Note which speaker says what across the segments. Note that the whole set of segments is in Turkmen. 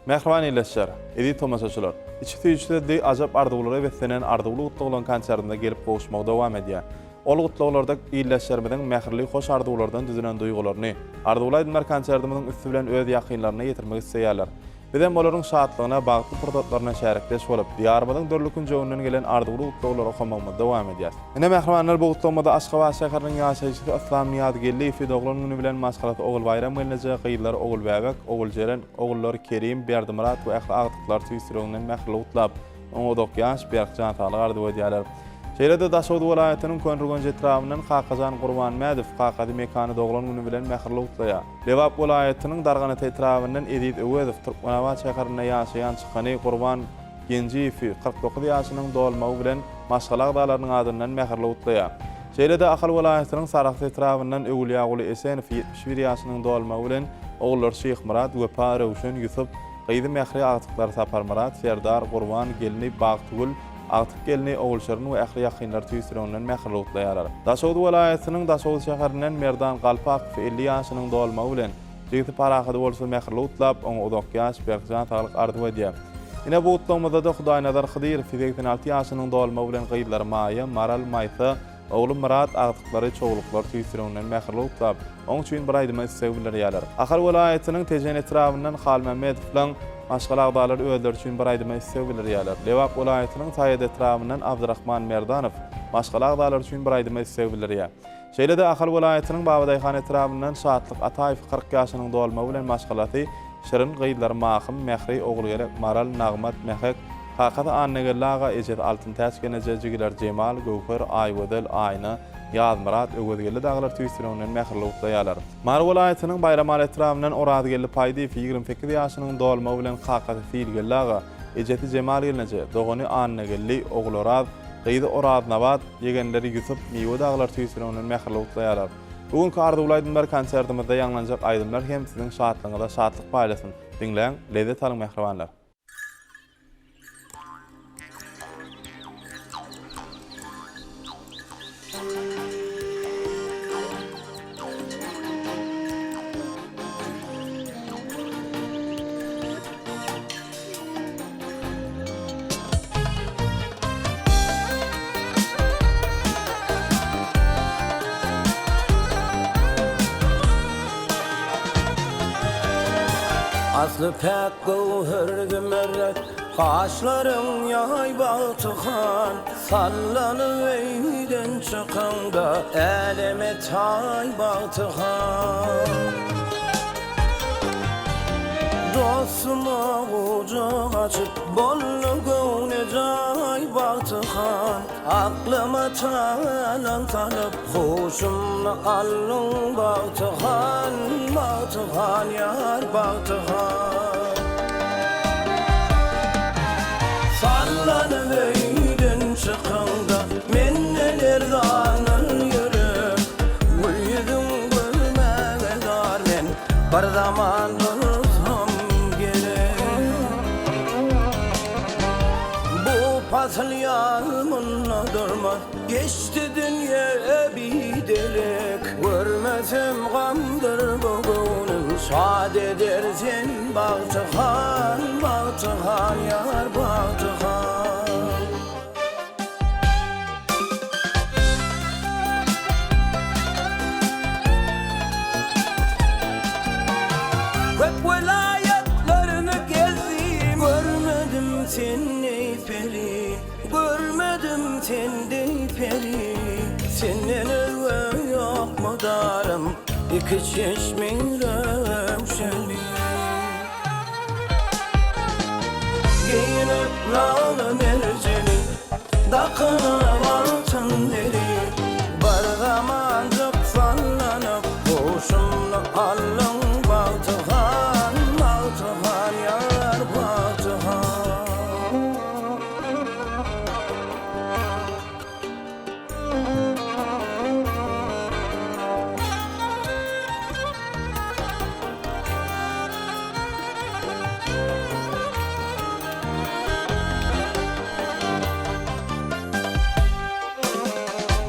Speaker 1: Mähriban ildeşler, eziz tomaşaçylar! Içi süýji sözli, ajap arzuwlara beslenen arzuwly gutlaglaryň konsertinde gelip gowuşmagy dowam edýär. Ol gutlaglarda ildeşlerimiziň mähirli hoş arzuwlardan düzülen duýgularyny, arzuwly aýdymlar konsertimiziň üsti bilen öz ýakynlaryna ýetirmek isleýärler. Bizem olaryň şatlygyna, bagtly pursatlaryna şärikdeş bolup, Diýarymyzyň dürli künjeginden gelen arzuwly gutlaglary okamagymyzy dowam edýäs. Ine, mähribanlar, bu gutlagymyzda Aşgabat şäheriniň ýaşaýjysy Yslam Nyýazgeldiýewi doglan güni bilen maşgalasy Ogulbaýram gelneje, gyzlary Ogulbäbek, Oguljeren, ogullary Kerim, Berdimyrat we ähli agtyklary tüýs ýüreginden mähirli gutlap, oňa uzak ýaş, berk jan saglyk arzuw edýärler. Şeýle-de Daşoguz welaýatynyň Köneürgenç etrabyndan Kakajan Gurbanmädow kakasy Mekany doglan güni bilen mähirli gutlaýar. Lebap welaýatynyň Darganata etrabyndan Eziz Öwezow Türkmenabat şäherinde ýaşaýan çykany Gurban Genjiýewi 49 ýaşynyň dolmagy bilen maşgala agzalarynyň adyndan mähirli gutlaýar. Şeýle-de Ahal welaýatynyň Sarahs etrabyndan Öwülýaguly Esenow 71 ýaşynyň dolmagy bilen ogullary Şyhmyrat, Wepa, Röwşen, Ýusup, gyzy Mähri, agtyklary Saparmyrat, Serdar, Gurban, gelni Bagtygül, agtyk gelni Ogulşirin we ähli ýakynlary tüýs ýüreginden mähirli gutlaýarlar. Daşoguz welaýatynyň Daşoguz şäherinden Merdan Galpakow 50 ýaşynyň dolmagy bilen, jigisi Parahady bolsa mähirli gutlap, oňa uzak ýaş, berk jan saglyk arzuw edýär. Ine bu gutlagymyzda-da Hudaýnazar Hydyrow 86 ýaşynyň dolmagy bilen gyzlary Maýa, Maral, Maýsa, Ogly Myrat agtyklary, çowluklary tüýs ýüreginden mähirli gutlap, oň üçin bir aýdyma isleg bildirýärler. Ahal welaýatynyň Tejen etrabyndan Halmämmedowlaň maşgala agzalary özleri üçin bir aýdyma isleg bildirýärler. Lebap welaýatynyň Saýat etrabyndan Abdyrahman Merdanow maşgala agzalary üçin bir aýdyma isleg bildirýär. Şeýle-de Ahal welaýatynyň Babadaýhan etrabyndan Şatlyk Ataýew 40 ýaşynyň dolmagy bilen maşgalasy Şirin, gyzlary Mahym, Mähri, Ogulgerek, Maral, Nagmat, Mähek, Kakasy Annageldi aga, ejesi Altyntäç gelneje, jigileri Jemal, Göwher, Aýgözel, Aýna, Ýazmyrat, Öwezgeldi dagylar tüýs ýüreginden mähirli gutlaýarlar. Mary welaýatynyň Baýramaly etrabyndan Orazgeldi Paýdyýew 28 ýaşynyň dolmagy bilen kakasy Seýilgeldi aga, ejesi Jemal gelneje, dogany Annageldi, Oguloraz, gyzy Oraznabat, ýegenleri Ýusup, Miwe dagylar tüýs ýüreginden mähirli gutlaýarlar. Bu günki Arzuwly aýdymlar konsertimizde ýaňlanjak aýdymlar hem siziň şatlygyňyza şatlyk paýlasyn. Diňläň, lezzet alyň mähribanlar!
Speaker 2: Asly päk göwher zümerret, Gaşlaryň ýaý bagty han, Sallanyp öýden çykaňda, Äleme taý bagty han. Dostuma gujak açyp, Boldy göwne jaý bagty han. Aklyma talaň salyp, Huşumny aldyň Bagty han, Bagty han, ýar Bagty han. Sallanyp öýden çykaňda, Menden erzandyr ýürek. Gül ýüzüň görmäge zar men, Bir zaman dursam gerek. Bu pasyl ýaz munda durmaz, Geçdi dünýe biderek. Görmesem gamdyr bu göwnüm, Şat eder sen Bagty han, Bagty han, ýar Bagty han. Köp welaýatlaryny gezdim. Görmedim sen deý peri, Görmedim sen deý peri. Senden özge ýok mydarym, Iki çeşmiň röwşeni. Geýinip lagly-merjeni, Dakynyp altyn zeri, Bir zamanjyk sallanyp, Huşumny aldyň, Bagty han, Bagty han, ýar Bagty han.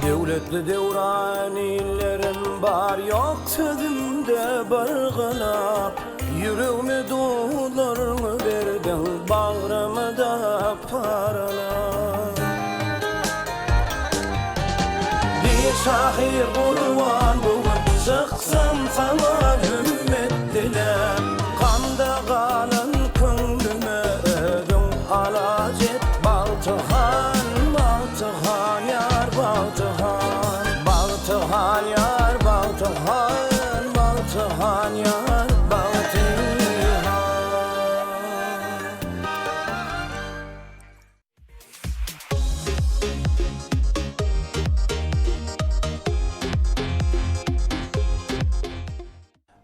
Speaker 2: Döwletli döwran illerim bar, Ýok sözümde bir gylap. Ýüregime duzlaryňy berdiň, bagrymy-da paralap. Bir şahyr gurban bu gün, çyksam saňa hümmet diläp. Gamda galan köňlüme özüň alaç et, Bagty han, Bagty han ýar, Bagty han. Bagty han ýar, Bagty han, Bagty han ýar, Bagty han.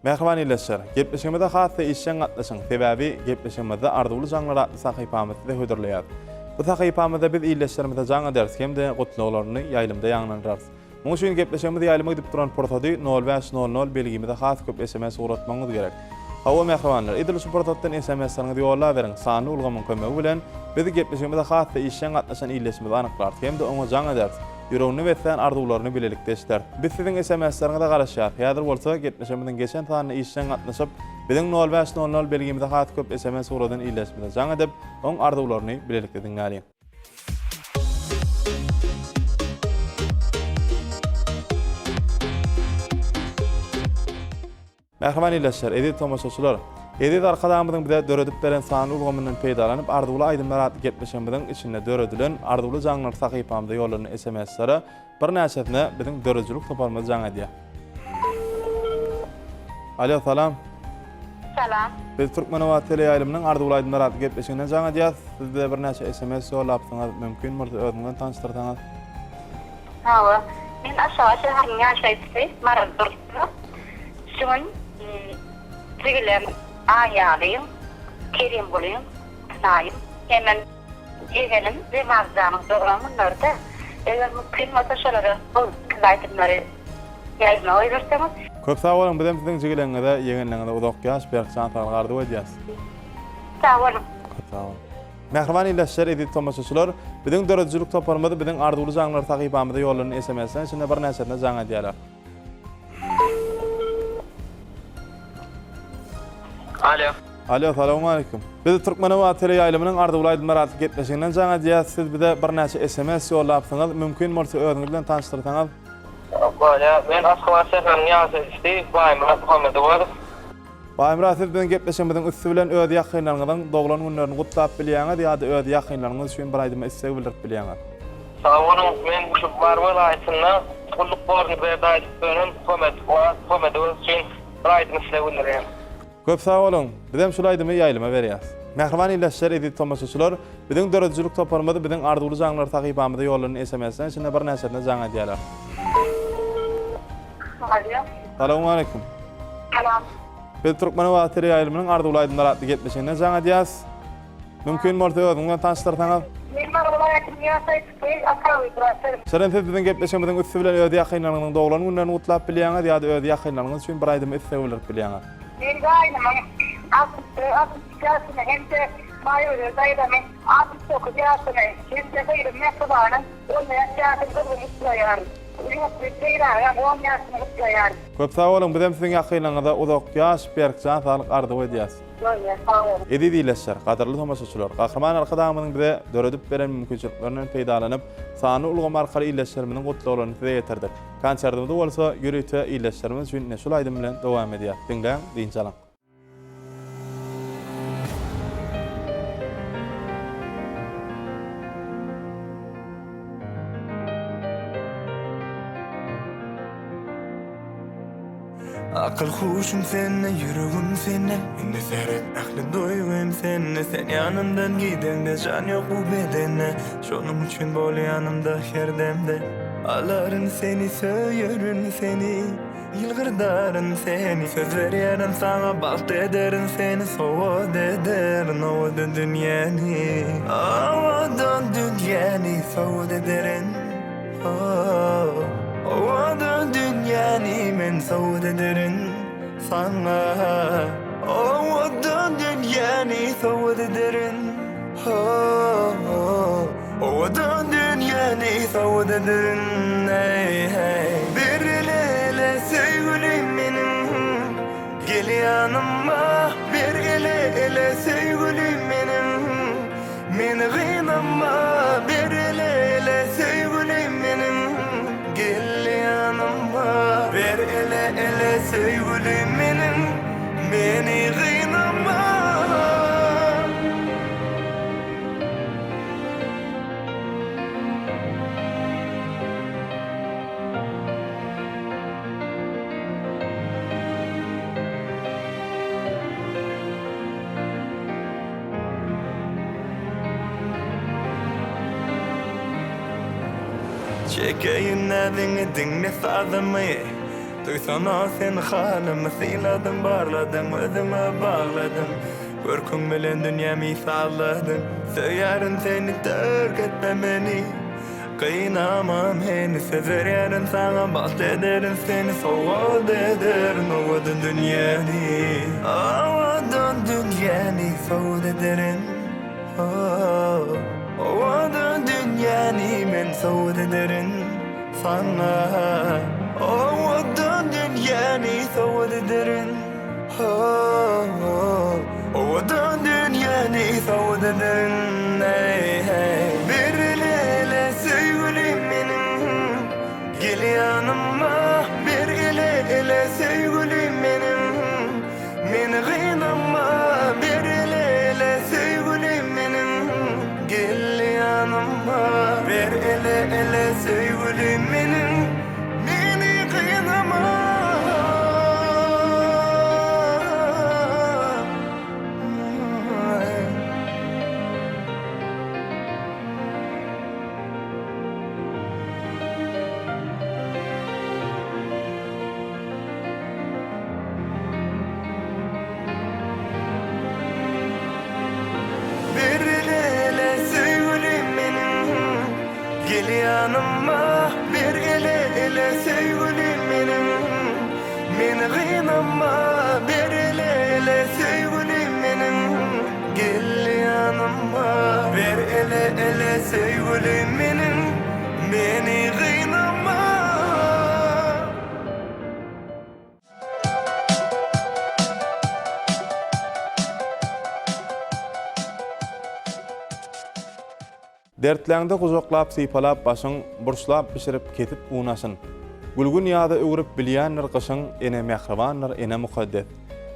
Speaker 1: Mähriban ildeşler, gepleşigimize has-da işjeň gatnaşyň, sebäbi gepleşigimizde Arzuwly jaňlar atly sahypamyzy size hödürleýäris. Bu sahypamyzda biz ildeşlerimize jaň ederis hem-de gutlaglaryny ýaýlymda ýaňlandyrarys. Munuň üçin gepleşigimiz ýaýlyma gidip duran pursady nol bäş nol nol belgimize has köp sms ugratmagyňyz gerek. Hawa mähribanlar, edil şu pursatdan SMS-leriňizi ýollaberiň, sanly ulgamyň kömegi bilen biz gepleşigimize has-da işjeň gatnaşan ildeşimizi anyklarys hem-de oňa jaň ederis. Ýüreginde beslän arzuwlaryny bilelikde eşideris. Biz siziň SMS-leriňize garaşýarys. Häzir bolsa gepleşigimiziň geçen sanyna işjeň gatnaşyp, biziň nol bäş nol nol belgimize has köp sms ugradan ildeşimize jaň edip, oň arzuwlaryny bilelikde diňläliň. Mähriban ildeşler, eziz tomaşaçylar! Eziz Arkadagymyzyň bize döredip beren sanly ulgamyndan peýdalanyp, Arzuwly aýdymlar atly gepleşigimiziň içinde döredilen Arzuwly jaňlar sahypamyza ýollanan SMS-lere birnäçesine biziň döredijilik toparymyz jaň edýär. Alo, salam!
Speaker 3: Salam.
Speaker 1: Biz Türkmenobat teleýaýlymynyň Arzuwly aýdymlar atly gepleşiginden jaň edýäs. Siz bize birnäçe SMS ýollapsyňyz. Mümkin bolsa özüňiz bilen tanyşdyrsaňyz.
Speaker 3: Hawa. Men Aşgabat şäheriniň ýaşaýjysy Maral Dursunowa. Şu gün jigilem Aýalyň, Kerimgulyň, Synaýyň hemem ýegenim Jemaljanyň doglan günleride. Eger mümkin bolsa şolara bu aýdymlary ýaýlyma goýberseňiz.
Speaker 1: Köp sag boluň bizem siziň jigileňize ýegenleňize uzak ýaş berk jan saglyk arzuw edýäs.
Speaker 3: Sag boluň.
Speaker 1: Köp sag boluň. Mähriban ildeşler, eziz tomaşaçylar, biziň döredijilik toparymyz biziň Arzuwly jaňlar sahypamyza ýollanan SMS-leriň içinde birnäçesine jaň edýärler.
Speaker 4: Alo.
Speaker 1: Alo, salowmaleýkim. Biz Türkmenobat teleýaýlymynyň Arzuwly aýdymlar atly gepleşiginden jaň edýäs. Siz bize birnäçe SMS ýollapsyňyz. Mümkin bolsa özüňiz bilen tanyşdyrsaňyz.
Speaker 4: Bolýar. Men Aşgabat şäheriniň ýaşaýjysy Baýmyrat Muhammedowow.
Speaker 1: Baýmyrat siz biziň gepleşigimiziň üsti bilen öz ýakynlaryňyzyň doglan günlerini gutlap bilýäňiz ýa-da öz ýakynlaryňyz üçin bir aýdyma isleg bildirip bilýäňiz.
Speaker 4: Sag boluň, men şu Mary welaýatynda gulluk borjuny berjaý edip ýören Muhammet Oraz Muhammedow üçin bir aýdym isleg bildirýän.
Speaker 1: Köp sag boluň! Bizem şul aýdymy ýaýlyma berýäs. Mähriban ildeşler, eziz tomaşaçylar, biziň döredijilik toparymyz biziň Arzuwly jaňlar sahypamyza ýollanan SMS-leriň içinde birnäçesine jaň edýärler.
Speaker 3: Alo.
Speaker 1: Salowmaleýkim.
Speaker 3: Salam.
Speaker 1: Biz Türkmenobat teleýaýlymynyň Arzuwly aýdymlar atly gepleşiginden jaň edýäs. Mümkin bolsa özüňiz bilen tanyşdyrsaňyz.
Speaker 3: Men Mary welaýatynyň ýaşaýjysy Ataly Brater.
Speaker 1: Şirin siz biziň gepleşigimiziň üsti bilen öz ýakynlaryňyzyň doglan günlerini gutlap bilýäňiz ýa-da öz ýakynlaryňyz üçin bir aýdymy isleg bildirip bilýäňiz.
Speaker 3: Men gaýnymyň 62 ýaşyny hem-de Maýagözel daýzamyň 69 ýaşyny hem-de gyzym Mähribanyň 15 ýaşyny gyzgyn gutlaýaryn. Ýurtly Peýragyň on ýaşyny gutlaýaryn.
Speaker 1: Köp sag boluň, bizem siziň ýakynlaryňyza uzak ýaş, berk jan saglyk arzuw edýäs.
Speaker 3: Bolýar, sag boluň.
Speaker 1: Eziz ildeşler, gadyrly tomaşaçylar, Gahryman Arkadagymyzyň bize döredip beren mümkinçiliklerinden peýdalanyp, sanly ulgam arkaly ildeşlerimiziň gutlaglaryny size ýetirdik. Konsertimizi bolsa ýörite ildeşlerimiz üçin ine şul aýdym bilen dowam edýäs. Diňläň, dynç alyň.
Speaker 2: Akyl huşum sende, ýüregim sende Indi seret ähli duýgym sende Sen ýanymdan gideňde jan ýok bu bedende Şonuň üçin bol ýanymda her demde Alaryn seni söýerin seni Ýylgyrdaryn seni Söz berýärin saňa bagt ederin seni Sowgat ederin owadan dünýäni Owadan dünýäni sowgat ederin Oh Owadan dünýäni men sowgat ederin saňa Owadan dünýäni sowgat ederin Oh Owadan dünýäni sowgat ederin Eý heý Beril ele söýgülim meniň Gel ýanyma. ele söýgülim meniň Meni gynama. Çekeýin näziňi diňle sazymy Duýsana sen halymy Syladyň barladyň özüňe bagladyň Görküň bilen dünýämi sazladyň Söýýärin seni terk etme meni Gynama meni söz berýärin saňa Bagt ederin seni sowgat ederin Owadan dünýäni Owadan dünýäni sowgat ederin Owadan dünýäni men sowgat ederin saňa Owadan dünýäni sowgat ederin Owadan dünýäni sowgat ederin Bir ele söýgülim meniň Gel ýanyma Bir ele söýgülim meniň Meni gynama Bir ele söýgülim meniň Gel ýanyma Bir ele söýgülim meniň Meni gynama. Bir ele söýgülim meniň Gel ýanyma bir ele ele söýgülim meniň Meni gynama bir ele ele söýgülim meniň Gel ýanyma bir ele ele söýgülim meniň Meni gynama.
Speaker 1: Dertleňde gujaklap sypalap başyň, Burçlap bişirip, kesip un aşyn. Gülgün ýaza öwrüp bilýändir gyşyň, Ene mähribandyr, ene mukaddes.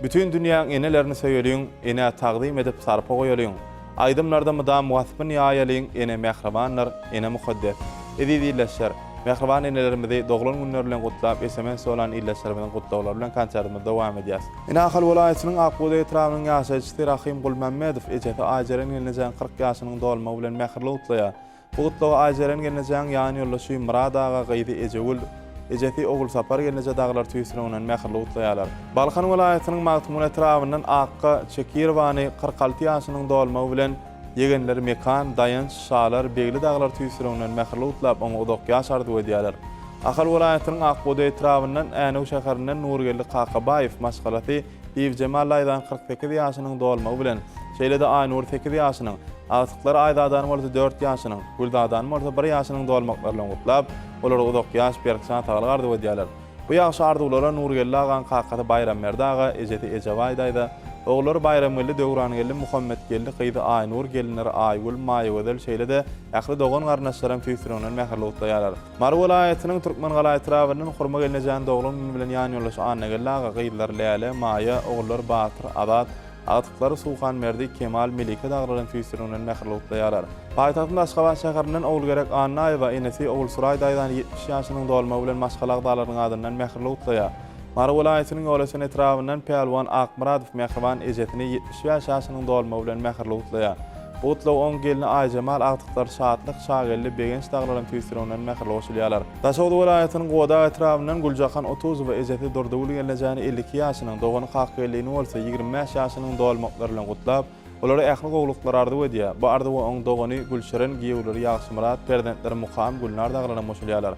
Speaker 1: Bütin dünýäň enelerini söýeliň, Enä tagzym edip sarpa goýalyň. Aýdymlarda mydam waspyn ýaýalyň, Ene mähribandyr, ene mukaddes. Eziz ildeşler! Mähriban enelerimizi doglan günleri bilen gutlap, sms ýollan ildeşlerimiziň gutlaglary bilen konsertimizi dowam edýäs. Ine Ahal welaýatynyň Ak bugdaý etrabynyň ýaşaýjysy Rahym Gulmämmedow ejesi Aýjeren gelnejäň 40 ýaşynyň dolmagy bilen mähirli gutlaýar. Bu gutlagy Aýjeren gelnejäň ýan ýoldaşy Myrat aga, gyzy Ejegül, ejesi Ogulsapar gelneje dagylar tüýs ýüreginden mähirli gutlaýarlar. Balkan welaýatynyň Magtymguly etrabyndan Akga Çekirowany 46 ýaşynyň dolmagy bilen ýegenleri Mekan, Daýanç, Şalar, Begli dagylar tüýs ýüreginden mähirli gutlap oňa uzak ýaş arzuw edýärler. Ahal welaýatynyň Ak bugdaý etrabyndan Änew şäherinden Nurgeldi Kakabaýew maşgalasy Bibijemal daýzanyň 48 ýaşynyň dolmagy bilen, şeýle-de Aýnury sekiz ýaşynyň, agtyklary Aýzadany bolsa dört ýaşynyň, Gülzadany bolsa bir ýaşynyň dolmaklary bilen gutlap, olara uzak ýaş, berk jan saglyk arzuw edýärler. Bu ýagşy arzuwlara Nurgeldi agaň kakasy Baýramberdi aga, ejesi Ejebaý daýza, ogullary Baýramgeldi, Döwrangeldi, Muhammetgeldi, gyzy Aýnur, gelinleri Aýgül, Maýagözel, şeýle-de ähli dogan-garyndaşlaram tüýs ýüreginden mähirli gutlaýarlar. Mary welaýatynyň Türkmengala etrabyndan Hurma gelnejäni doglan güni bilen ýanýoldaşy Annageldi aga, gyzlary Läle, Maýa, ogullary Batyr, Azat, Agtyklary Suhanberdi, Kemal, Melike dagylaryň tüýs ýüreginden mähirli gutlaýarlar. Paýtagtymyz Aşgabat şäherinden Ogulgerek Annaýewa enesi Ogulsuraý daýzany 70 ýaşynyň dolmagy bilen maşgala agzalarynyň adyndan mähirli gutlaýar. Mary welaýatynyň Ýolöten etrabyndan Pälwan Akmyradow mähriban ejesini 75 ýaşynyň dolmagy bilen mähirli gutlaýar. Bu gutlaga oň gelni Aýjemal, agtyklary Şatlyk, Şageldi, Begenç dagylaryň tüýs ýüreginden mähirli goşulýarlar. Daşoguz welaýatynyň Gubadag etrabyndan Güljahan Otuzowa ejesi Durdygül gelnejäni 52 ýaşynyň, dogany Kakgeldini bolsa 25 ýaşynyň dolmaklary bilen gutlap, olara ähli gowulyklary arzuw edýär. Bu arzuwa oň dogany Gülşirin, giýewleri Ýagşymyrat, perzentleri Mukam, Gülnar dagylaram goşulýarlar.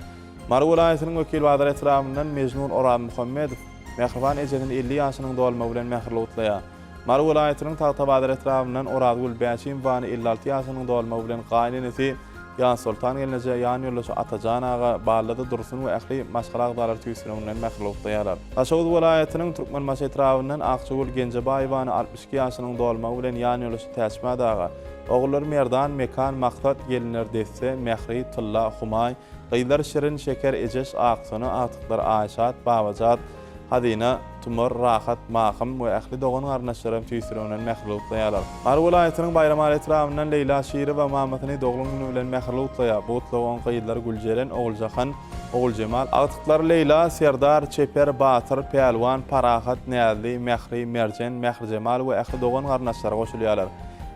Speaker 1: Mary welaýatynyň Wekilbazar etrabyndan Mejnun Orazmuhammedow mähriban ejesini 50 ýaşynyň dolmagy bilen mähirli gutlaýar. Mary welaýatynyň Tagtabazar etrabyndan Orazgül Bäşimowany 56 ýaşynyň dolmagy bilen gaýynenesi Ýazsoltan gelneje, ýan ýoldaşy Atajan aga, Ballada Dursun we ähli maşgala agzalary tüýs ýüreginden mähirli gutlaýarlar. Daşoguz welaýatynyň Türkmenbaşy etrabyndan Akjagül Genjebaýewany 62 ýaşynyň dolmagy bilen ýan ýoldaşy Täçmät aga, ogullary Merdan, Mekan, Maksat, gelinler Desse, Mähri, Tylla, Humaý, gyzlar Şirin, Şeker, Ejeş, Aksona, agtyklary Aýşat, Babajat,. Hazyna, Tumar, Rahat, Mahym we ähli dogan-garyndaşlary hem tüýs ýüreginden mähirli gutlaýarlar. Mary welaýatynyň Baýramaly etrabyndan Leýla Şirowa mamasyny doglan güni bilen mähirli gutlaýar. Bu gutlaga oň gyzlary Güljeren, Oguljahan, Oguljemal, agtyklary Leýla, Serdar, Çeper, Batyr, Pälwan, Parahat, Näzli, Mähri, Merjen, Mährijemal we ähli dogan-garyndaşlary goşulýarlar.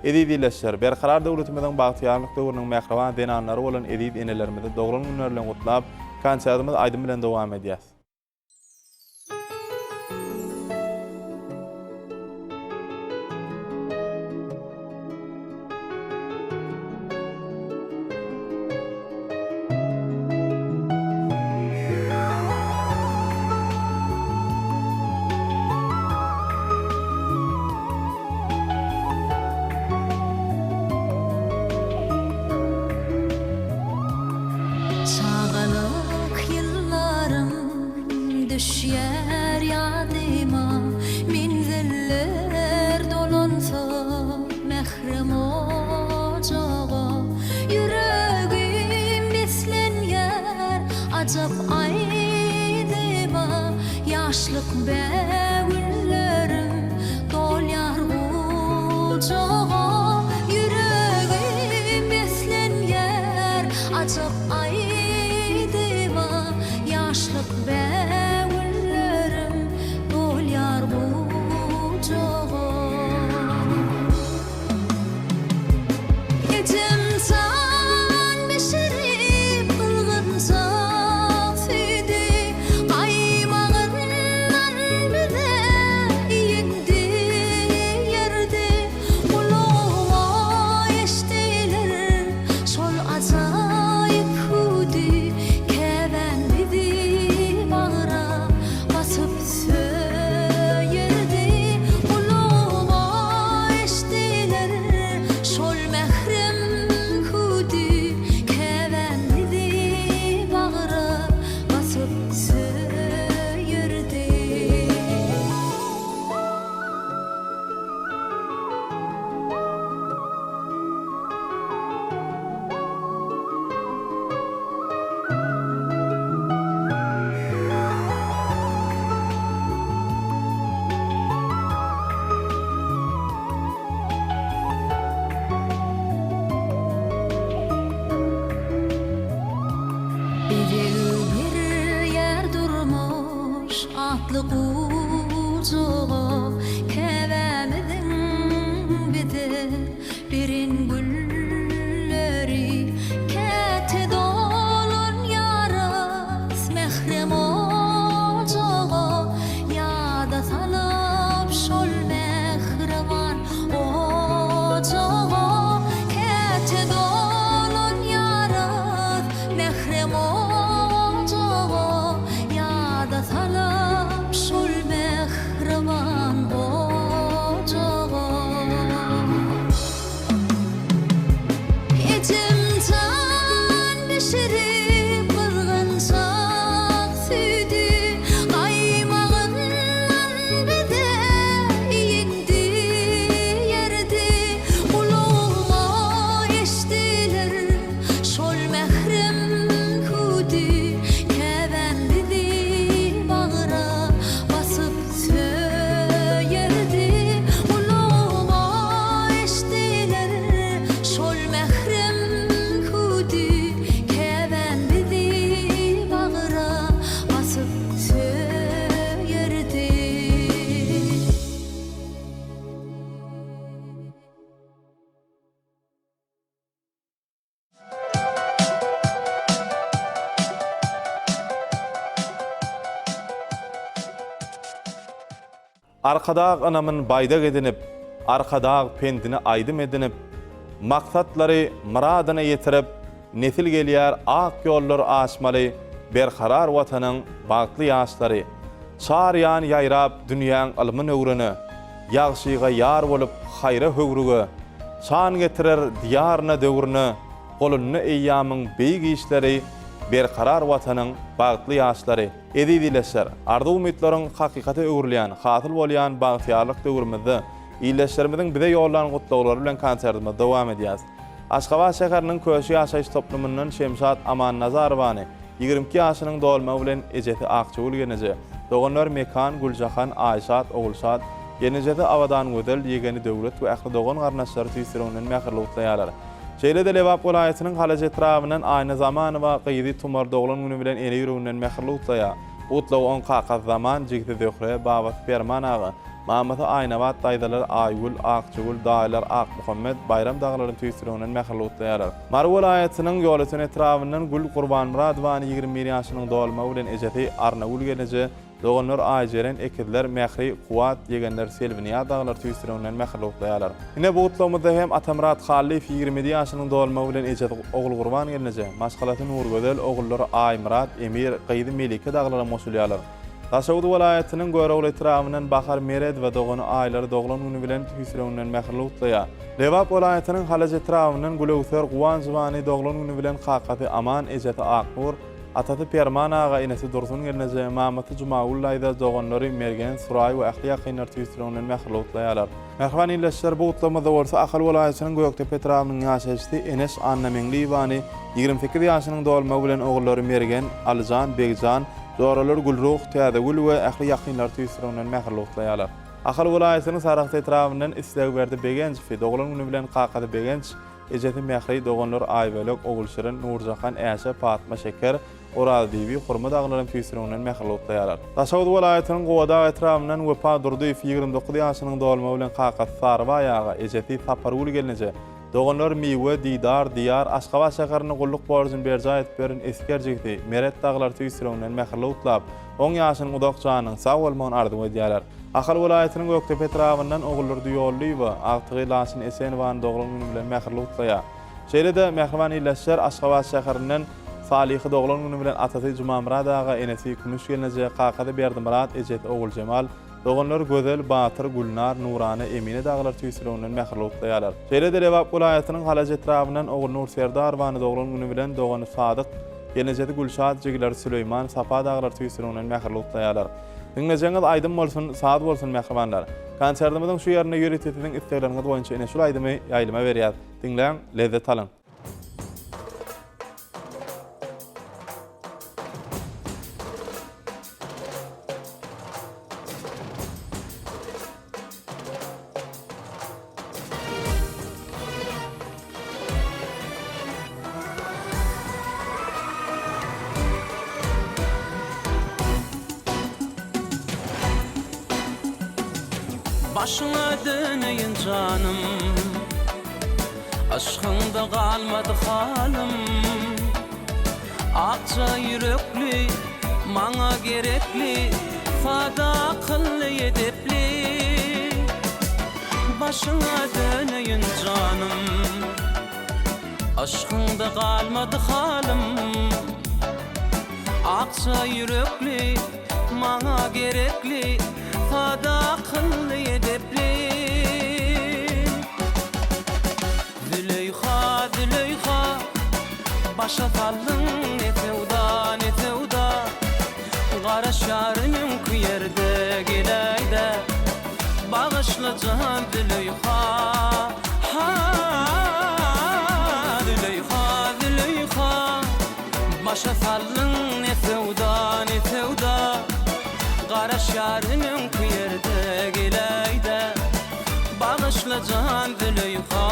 Speaker 1: Eziz ildeşler, Berkarar döwletimiziň bagtyýarlyk döwrüniň mähriban zenanlary bolan eziz enelerimizi doglan günleri bilen gutlap, konsertimizi aýdym bilen dowam edýäs.
Speaker 5: Çagalyk ýyllarym düşýär ýadyma, Menziller dolansa mährem ojaga. Ýüregim beslenýär ajap aýdyma, Ýaşlyk bägüllerim dolýar gujaga. Ýüregim beslenýär ajap aýdyma, Ýaşlyk bägüllerim dolýar gujaga. Ejem jan bişirip gyzgynjak süýdi, Gaýmagyndan bize iýindi ýerdi. Gulagyma eşdiler şol ajaýyp hüwdi, Käbäm bizi bagra basyp söýerdi. Gulagyma eşdiler şol mährem hüwdi, Käbäm bizi bagra basyp söýerdi. Bezeg berýär durmuş atly gujaga, Käbämiziň bize beren gülleri. Käte dolanýarys mährem ojaga, Ýada salyp şol mähriban ojaga. Käte dolanýarys mährem ojaga, Ýada salyp şol mähriban ojaga. Ejem jan bişirip gyzgynjak süýdi, Gaýmagyndan bize iýindi ýerdi. Gulagyma eşdiler şol mährem hüwdi, Käbäm bizi bagra basyp söýerdi. Gulagyma eşdiler şol mährem hüwdi, Käbäm bizi bagra basyp söýerdi.
Speaker 1: Arkadag ynamyn baýdak edinip, Arkadag pendini aýdym edinip, Maksatlary myradyna ýetirip, Nesil gelýär ak ýollar aşmaly, Berkarar Watanyň bagtly ýaşlary. Çar ýan ýaýrap dünýäň ylmyn öwrene, Ýagşyga ýar bolup haýra höwrüge, Şan getirer Diýaryna döwrüne, Golunda eýýamyň beýik işleri, Berkarar Watanyň bagtly ýaşlary. Eziz ildeşler! Arzuw-umytlaryň hakykata öwrülýän, hasyl bolýan bagtyýarlyk döwrümizde ildeşlerimiziň bize ýollan gutlaglary bilen konsertimizi dowam edýäris. Aşgabat şäheriniň Köşi ýaşaýyş toplumyndan Şemşat Amannazarowany 22 ýaşynyň dolmagy bilen ejesi Akjagül gelneje. Doganlar Mekan, Güljahan, Aýşat, Ogulşat, gelnejesi Abadangözel, ýegeni Döwlet we ähli dogan-garyndaşlary tüýs ýüreginden mähirli gutlaýarlar. Şeýle-de Lebap welaýatynyň Halaç etrabyndan Aýna Zamanowa gyzy Tumar doglan güni bilen ene ýüreginden mähirli gutlaýar. Bu gutlagy oň kakasy Zaman, jigisi Zöhre, babasy Perman aga, mamasy Aýnabat, daýzalary Aýgül, Akjagül, daýylary Akmuhammet, Baýram dagylaryny tüýs ýüreginden mähirli gutlaýarlar. Mary welaýatynyň Ýolöten etrabyndan Gül Gurbanmyradowany 21 ýaşynyň dolmagy bilen ejesi Arnagül gelneje, doganlar Aýjeren, ekizler Mähri, Kuwat, ýegenler Selbinýaz dagylar tüýs ýüreginden mähirli gutlaýarlar. Ine bu gutlagymyzda hem Atamyrat Hallyýew 27 ýaşynyň dolmagy bilen ejesi Ogulgurban gelneje, maşgalasy Nurgözel, ogullary Aýmyrat, Emir, gyzy Melike dagylaram goşulýarlar. Daşoguz welaýatynyň Görogly etrabyndan Bahar Meredowa dogany Aýlary doglan güni bilen tüýs ýüreginden mähirli gutlaýar. Lebap welaýatynyň Halaç etrabyndan Gülöwser Guwanjowany doglan güni bilen kakasy Aman, ejesi Aknur, atasy Perman aga, enesi Dursun gelneje, mamasy Jumagül daýza, doganlary Mergen, Suraý we ähli ýakynlary tüýs ýüreginden mähirli gutlaýarlar. Mähriban ildeşler, bu gutlamada bolsa Ahal welaýatynyň Gökdepe etrabynyň ýaşaýjysy Eneş Annameňliýewany 28 ýaşynyň dolmagy bilen ogullary Mergen, Alyjan, Begjan, joralary Gülruh, Täzegül we ähli ýakynlary tüýs ýüreginden mähirli gutlaýarlar. Ahal welaýatynyň Sarahs etrabyndan Islegberdi Begenjowy doglan güni bilen kakasy Begenç, ejesi Mähri, doganlary Aýbölek, Ogulşirin, Nurjahan, Äşe, Patma, Şeker, Orazbibi, Hurma dagylaram tüýs ýüreginden mähirli gutlaýarlar. Daşoguz welaýatynyň Gubadag etrabyndan Wepa Durdyýew 29 ýaşynyň dolmagy bilen kakasy Sarybaý aga, ejesi Sapargül gelneje, doganlary Miwe, Didar, Diýar, Aşgabat şäherinde gulluk borjuny berjaý edip ýören esger jigisi Meret dagylary tüýs ýüreginden mähirli gutlap, oň ýaşynyň uzak, janynyň sag bolmagyny arzuw edýärler. Ahal welaýatynyň Gökdepe etrabyndan Oguldurdy Ýollyýewa, agtygy Laçyn Esenowany doglan güni bilen mähirli gutlaýar. Şeýle-de, mähriban ildeşler, Aşgabat şäherinden Salyhy doglan güni bilen atasy Jumamyrat aga, enesi Kümüş gelneje, kakasy Berdimyrat, ejesi Oguljemal, doganlary Gözel, Batyr, Gülnar, Nurana, Emine dagylar tüýs ýüreginden mähirli gutlaýarlar. Şeýle-de, Lebap welaýatynyň Halaç etrabyndan Ogulnur Serdarowany doglan güni bilen dogany Sadyk, gelnejesi Gülşat, jigileri Süleýman, Sapa dagylar tüýs ýüreginden mähirli gutlaýarlar. Diňlejegiňiz aýdym bolsun, saz bolsun mähribanlar. Konsertimiziň şu ýerinde ýörite siziň islegleriňiz boýunça ine şul aýdymy ýaýlyma berýäs. Diňläň, lezzet alyň.
Speaker 6: Başyňa döneýin janym Yşkyňda galmady halym Akja ýürekli maňa gerekli Sada akylly edepli Başyňa döneýin janym Yşkyňda galmady halym Akja ýürekli maňa gerekli Sada akylly edepli Züleýha Züleýha Başa saldyň ne söwda ne söwda Garaşýaryn öňki ýerde geläýdä Bagyşla jan Züleýha Ha Züleýha Züleýha Başa saldyň ne söwda ne söwda Garaşýaryn öňki ýerde geläýdä Bagyşla jan Züleýha.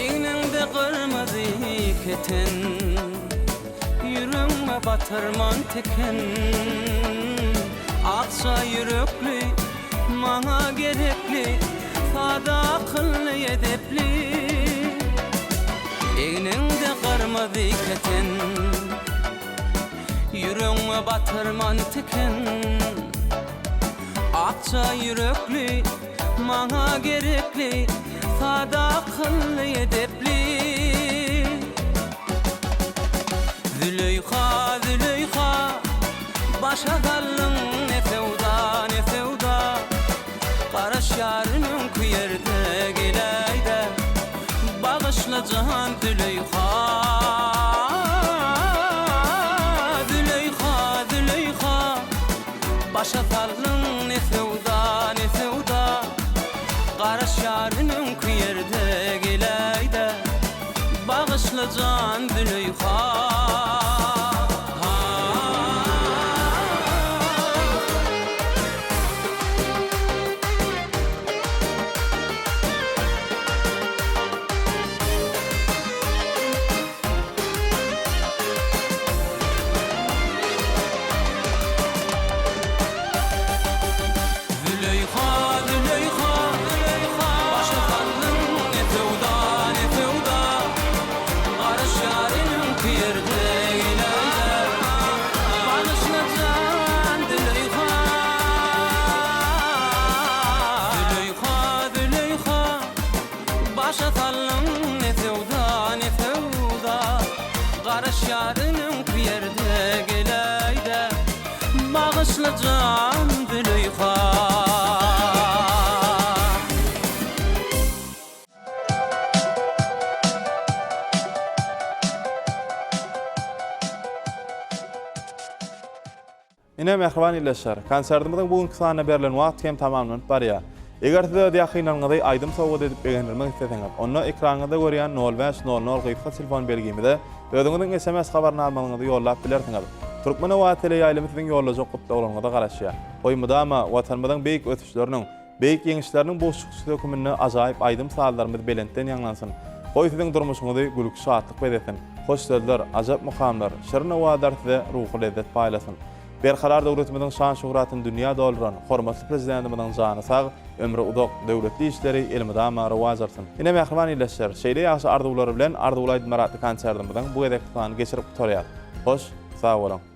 Speaker 6: Egniňde gyrmyzy keten, Ýüregňe batyrman tiken. Akja ýürekli, maňa gerekli, Sada akylly, edepli. Egniňde gyrmyzy keten, Ýüregňe batyrman tiken. Akja ýürekli, maňa gerekli, Sada akylly, edepli. Başa saldyň ne söwda, ne söwda Garaşýaryn öňki ýerde geläýdä Bagyşla jan Züleýha Züleýha, Züleýha Başa saldyň ne söwda, ne söwda Garaşýaryn öňki ýerde geläýdä Bagyşla jan Züleýha. Züleýha, Züleýha, Züleýha, Başa saldyň ne söwda, ne söwda, Garaşýar öňki ýerde geläýdä. Bagyşla jan, Züleýha. Züleýha, Züleýha, Başa saldyň ne söwda, ne söwda, Garaşýar öňki ýerde geläýdä. Bagyşla jan Züleýha.
Speaker 1: Ine, mähriban ildeşler, konsertimiziň bu günki sanyna berlen wagt hem tamamlanyp barýar. Eger siz öz ýakynlaryňyzy aýdym sowgat edip begendirmek isleseňiz, onda ekranyňyzda görýän nol bäş nol nol gysga telefon belgimize özüňiziň sms habarnamaňyzy ýollap bilersiňiz. Türkmen owazy teleýaýlymy siziň ýollajak gutlaglaryňyza garaşýar. Goý mydama Watanymyzyň beýik ösüşleriniň, beýik ýeňişleriniň buşlukçysy höküminde ajaýyp aýdym-sazlarymyz belentden ýaňlansyn. Goý siziň durmuşyňyzy gülki-şatlyk bezesin. Hoş sözler, ajap mukamlar, şirin owazlar size ruhy lezzet paýlasyn. Berkarar döwletimiziň şan-şöhratyny dünýä dolduran hormatly Prezidentimiziň jany sag, ömri uzak, döwletli işleri elmydama rowaç alsyn. Ine, mähriban ildeşler, şeýle ýagşy arzuwlar bilen Arzuwly aýdymlar atly konsertimiziň bu gezekki sanyny geçirip gutarýas. Hoş, sag boluň!